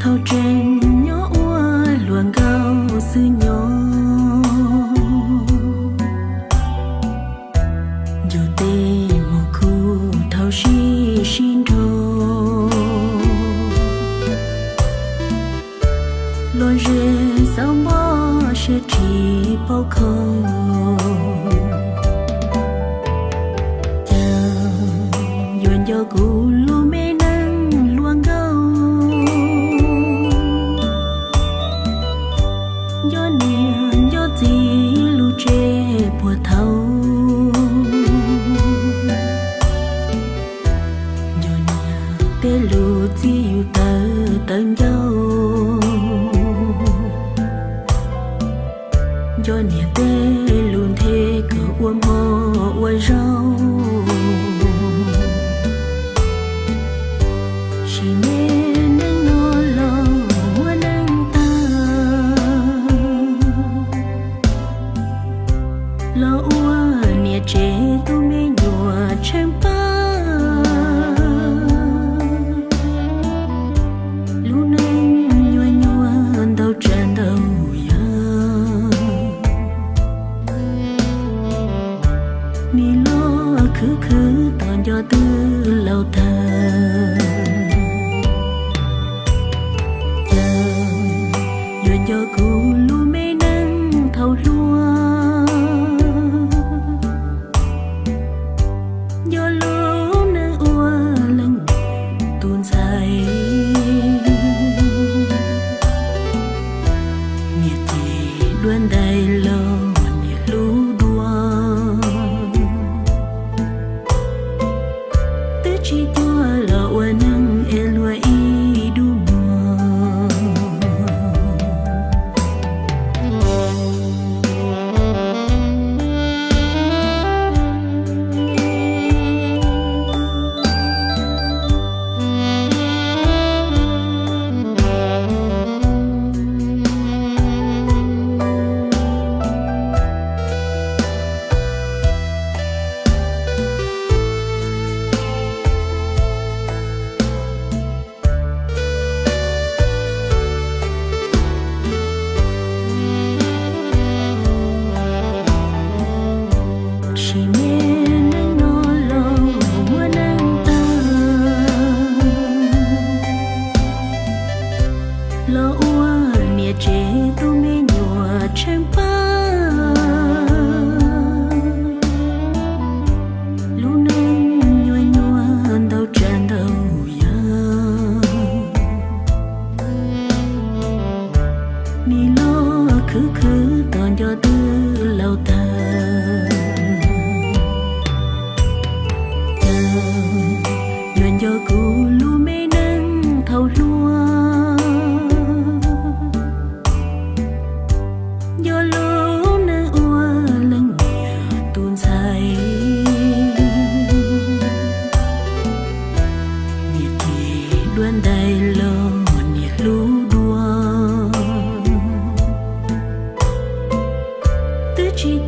Thaum tseem nyob ua hluas nkauj xwb nyob, nco tej mus khuv thaum sib sib nrog, los ze xav npoj siab tsis paub kho. Cas yuav nco kuv lub me neej hluas nkauj, nco niam nco txiv lub tsev puag thaum, nco niam tej lus txib yus tawv tawv ncauj, nco niam tej lus nthe kom ua hmo ua zaug. Sim neej neej no los muaj neej tag, los ua niam tsev tus me nyuam tsheej pab. Lub neej nyuaj nyuaj ntau tsav ntau yam, nim los khwv khwv tos nco twb laus tag. Cas yuav nco kuv lub me neej thaum hluas, nco lub neej ua leej tus ntxhais. Niam cem dua ntais los niam hlub dua, twb tsis cuag los ua neej es luag ib dub muag. Sim neej neej no los muaj neej tag, los ua niam tsev tus me nyuam tsheej pab. Lub neej nyuaj nyuaj ntau tsav ntau yam, nim los khwv khwv tos nco twb laus tag. Cas yuav nco kuv lub me neej thaum hluas, nco lub neej ua leej niam tus ntxhais. Niam cem dua ntais los niam hlub dua, twb tsis